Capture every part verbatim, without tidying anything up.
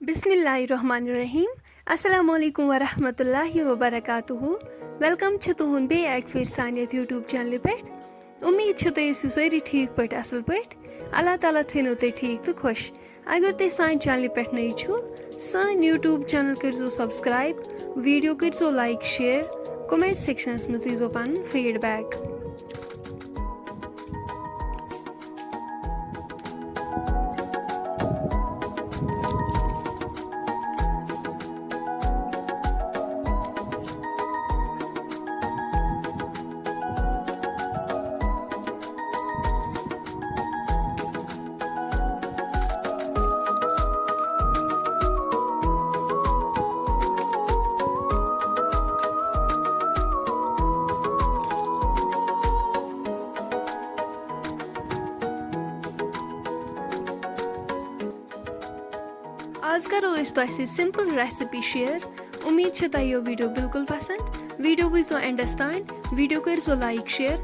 بسم اللہ الرحمن الرحیم۔ السلام علیکم ورحمۃ اللہ وبرکاتہ۔ ویلکم چھُ تُہُنٛد بیٚیہِ اَکہِ پھِرِ سانہِ یَتھ YouTube چینلہِ پٮ۪ٹھ۔ اُمید چھِ تُہۍ ٲسِو سٲری ٹھیٖک پٲٹھۍ، اَصٕل پٲٹھۍ۔ اللہ تعالیٰ تھٲینو تُہۍ ٹھیٖک تہٕ خۄش۔ اگر تُہۍ سانہِ چینلہِ پٮ۪ٹھ نٔوۍ چھِو، سٲنۍ YouTube چینل کٔرۍزیو subscribe، video کٔرۍزیو like، share، comment sectionس منٛز دیٖزیو پَنُن feedback۔ آز کرو أسۍ تۄہہِ سۭتۍ simple recipe share۔ اُمید چھِ تۄہہِ یہِ video بالکل پسند۔ Video وٕچھزیو endس تام، video کٔرۍزیو like، share۔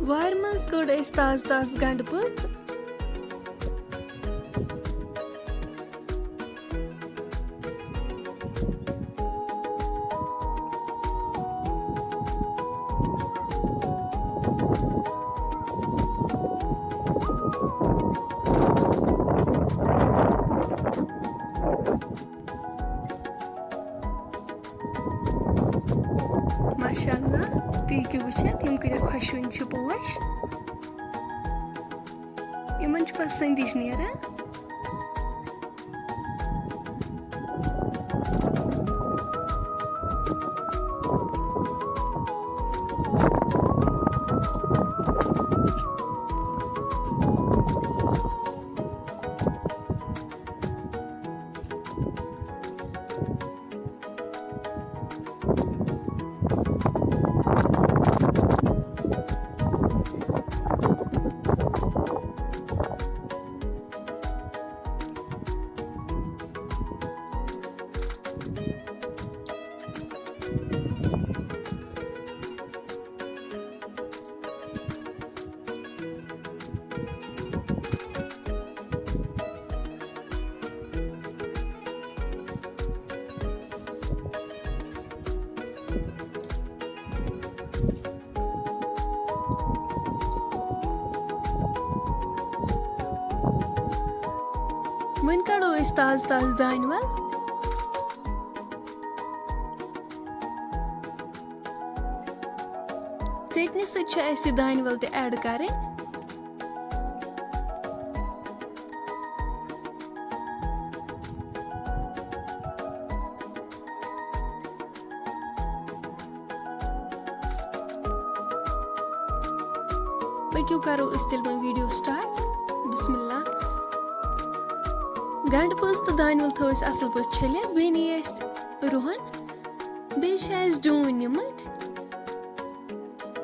وارِ منٛز کٔڑ أسۍ تازٕ تازٕ گنڈٕ پٔژھ۔ ماشاء اللہ، تُہۍ ہیٚکِو وٕچھِتھ، یِم کۭتیٛاہ خۄشوٕنۍ چھِ پوش۔ یِمن چھُ پتہٕ سندِج نیران۔ وۄنۍ کڑو أسۍ تازٕ تازٕ دانہِ ول۔ ژیٹنہِ سۭتۍ چھِ اَسہِ یہِ دانہِ ول تہِ add کرٕنۍ۔ پٔکِو کرو أسۍ تیٚلہِ وۄنۍ video start۔ بسم اللہ۔ گنڈٕ پٔژھ تہٕ دانہِ ول تھٲو أسۍ اصل پٲٹھۍ چھٔلِتھ، بیٚیہِ نی اَسہِ رُہن، بیٚیہِ چھِ اَسہِ ڈوٗنۍ نِمٕتۍ۔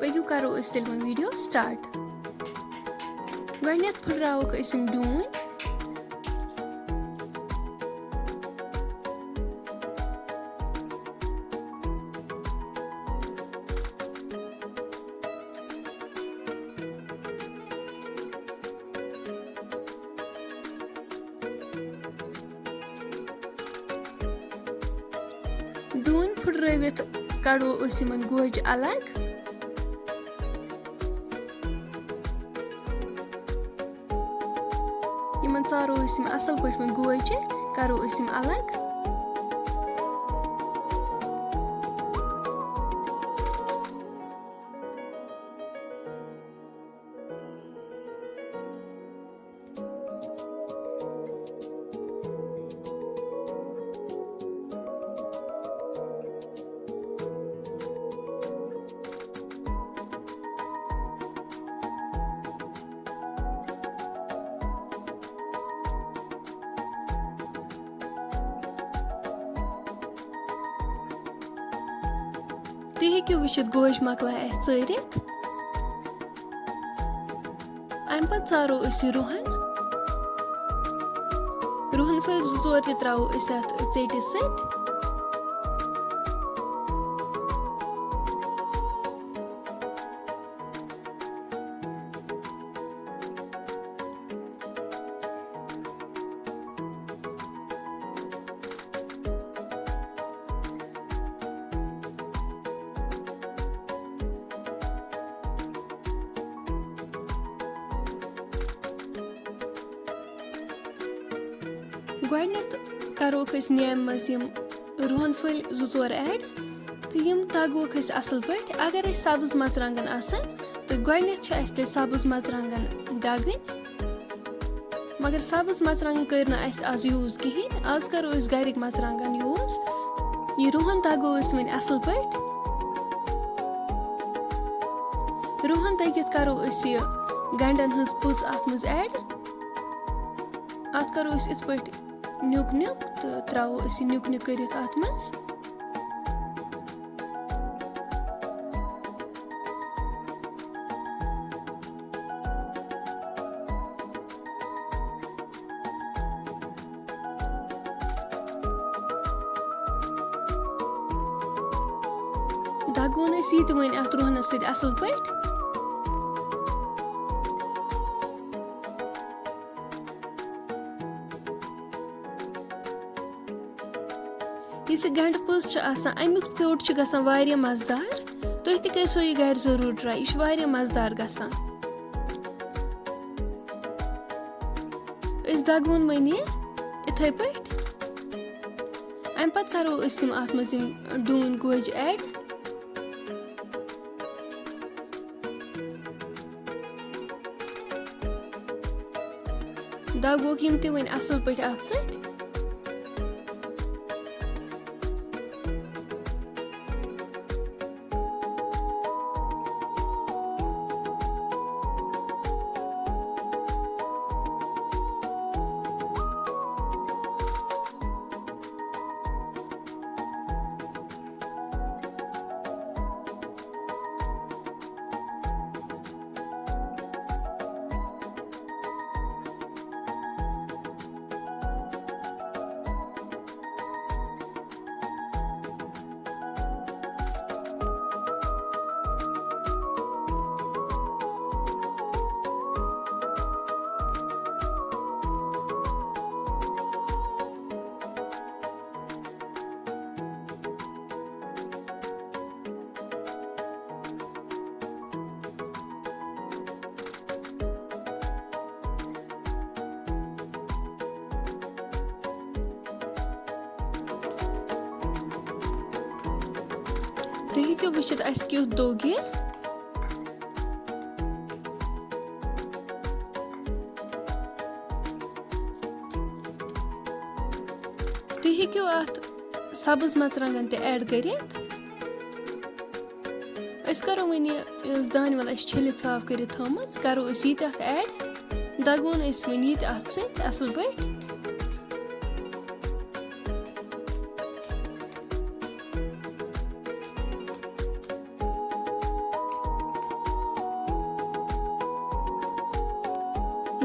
پٔکِو کرو أسۍ تیٚلہِ وۄنۍ video start۔ گۄڈٕنٮ۪تھ پھٕٹراوکھ أسۍ یِم ڈوٗنۍ۔ ڈوٗنۍ پھٕٹرٲوِتھ کڑو أسۍ یِمن گوجہِ الگ۔ یِمن ژارو أسۍ یِم اصل پٲٹھۍ وۄنۍ گوجہِ، کرو أسۍ یِم الگ۔ تُہۍ ہیٚکِو وٕچھِتھ، گوجہِ مۄکلایہِ اَسہِ ژٲرِتھ۔ اَمہِ پَتہٕ ژارو أسۍ یہِ رُہَن۔ رُہَن پھٔلۍ زٕ ژور تہِ ترٛاوو أسۍ اَتھ ژیٚٹِس سۭتۍ۔ گۄڈٕنٮ۪تھ کَروکھ أسۍ نیامہِ منٛز یِم رُہَن پھٔلۍ زٕ ژور add تہٕ یِم دَگوکھ أسۍ اَصٕل پٲٹھۍ۔ اگر أسۍ سَبٕز مَرژٕوانٛگَن آسَن تہٕ گۄڈٕنٮ۪تھ چھِ اَسہِ تیٚلہِ سَبٕز مَرژٕوانٛگَن دَگٕنۍ۔ مگر سَبٕز مَرژٕوانٛگَن کٔرۍ نہٕ اَسہِ آز use کِہیٖنۍ۔ آز کَرو أسۍ گَرِکۍ مَرژٕوانٛگَن use۔ یہِ رُہَن دَگو أسۍ وۄنۍ اَصٕل پٲٹھۍ۔ رُہَن دٔگِتھ کَرو أسۍ یہِ گَنٛڈَن ہٕنٛز پٔژ اَتھ منٛز add۔ اَتھ کَرو أسۍ یِتھ پٲٹھۍ نیُک نیُک تہٕ ترٛاوو أسۍ یہِ نیُک نیُک کٔرِتھ اَتھ منٛز۔ دَگون أسۍ یہِ تہِ وۄنۍ اَتھ رُہنَس سۭتۍ اَصٕل پٲٹھۍ۔ یُس یہِ گَنٛڈٕ پٔژ چھِ آسان، اَمیُک ژیوٚٹ چھُ گژھان واریاہ مَزٕدار۔ تُہۍ تہِ کٔرۍ زیو یہِ گَرِ ضروٗر try، یہِ چھُ واریاہ مَزٕدار گژھان۔ أسۍ دَگون وۄنۍ یہِ یِتھَے پٲٹھۍ۔ اَمہِ پَتہٕ کَرو أسۍ یِم اَتھ منٛز یِم ڈوٗنۍ گوجہِ add۔ دَگوکھ یِم تہِ وۄنۍ اَصٕل پٲٹھۍ اَتھ سۭتۍ۔ تُہۍ ہیٚکِو وٕچھِتھ اَسہِ کیُتھ دوٚگ یہِ۔ تُہۍ ہیٚکِو اَتھ سَبٕز مَرژٕوانٛگَن تہِ add کٔرِتھ۔ أسۍ کَرو وۄنۍ یہِ، یُس دانہِ وَل اَسہِ چھٔلِتھ صاف کٔرِتھ تھٲومٕژ، کَرو أسۍ یہِ تہِ اَتھ add۔ دَگون أسۍ وۄنۍ یہِ تہِ اَتھ سۭتۍ اَصٕل پٲٹھۍ۔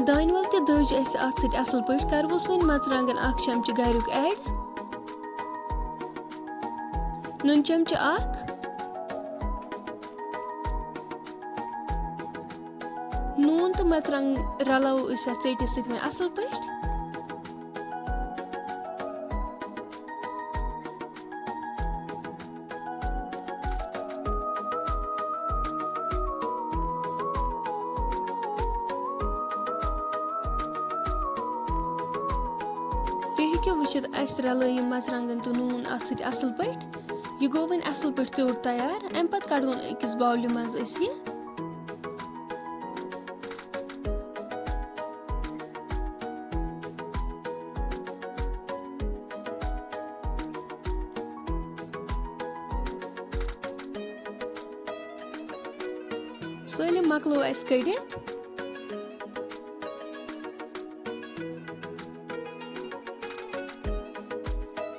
دانہِ وَل تہِ دٔج اَسہِ اَتھ سۭتۍ اَصٕل پٲٹھۍ۔ کَروس وۄنۍ مَرژٕوانٛگَن اَکھ چَمچہٕ گَریُک add۔ نُن چَمچہٕ اَکھ۔ نوٗن تہٕ مَرژٕوانٛگَن رَلاوو أسۍ اَتھ ژیٚٹِس سۭتۍ وۄنۍ اَصٕل پٲٹھۍ۔ تُہۍ ہیٚکِو وٕچھِتھ، اَسہِ رَلٲے یِم مَرژٕوانٛگَن تہٕ نوٗن اَتھ سۭتۍ اَصٕل پٲٹھۍ۔ یہِ گوٚو وۄنۍ اَصٕل پٲٹھۍ ژیوٚٹ تیار۔ اَمہِ پَتہٕ کَڑون أکِس bowlہِ منٛز أسۍ یہِ۔ سٲلِم مۄکلو اَسہِ کٔڑِتھ۔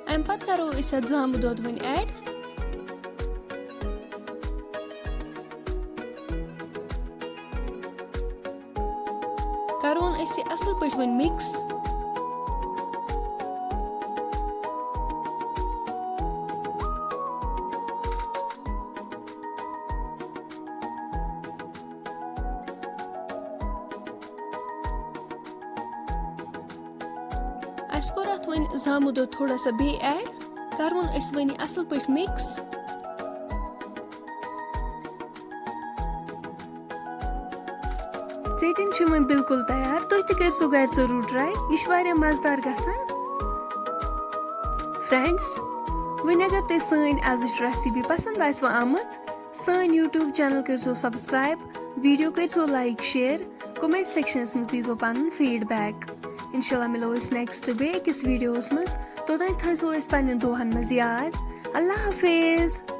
اَمہِ پَتہٕ کَرو أسۍ اَتھ زامہٕ دۄد وۄنۍ add۔ کَرون أسۍ یہِ اَصٕل پٲٹھۍ وۄنۍ mix۔ أسۍ کوٚر اَتھ وۄنۍ زامُت دۄد تھوڑا سا بیٚیہِ ایڈ، کَرون أسۍ وۄنۍ یہِ اَصٕل پٲٹھۍ مِکس۔ ژیٚٹِنۍ چھِ وۄنۍ بالکل تیار، تُہۍ تہِ کٔرۍ زیو گرِ ضروٗر ٹراے، یہِ چھِ واریاہ مَزٕدار گژھان۔ فرینڈس، وۄنۍ اگر تۄہہِ سٲنۍ أزِچ ریسیپی پسند آسہِ وۄنۍ آمٕژ، سٲنۍ یوٗٹیوب چینل کٔرۍ زیو سبسکرایب، ویڈیو کٔرۍ زیو لایک شیئر، کمنٹ سیکشنس منٛز دی زیو پنُن فیڈ بیک۔ انشاءاللہ مِلو أسۍ نیکسٹ بیٚیہِ أکِس ویڈیوس منٛز، توٚتام تھٲیزیو أسۍ پننٮ۪ن دُعاہن منٛز یاد۔ اللہ حافظ۔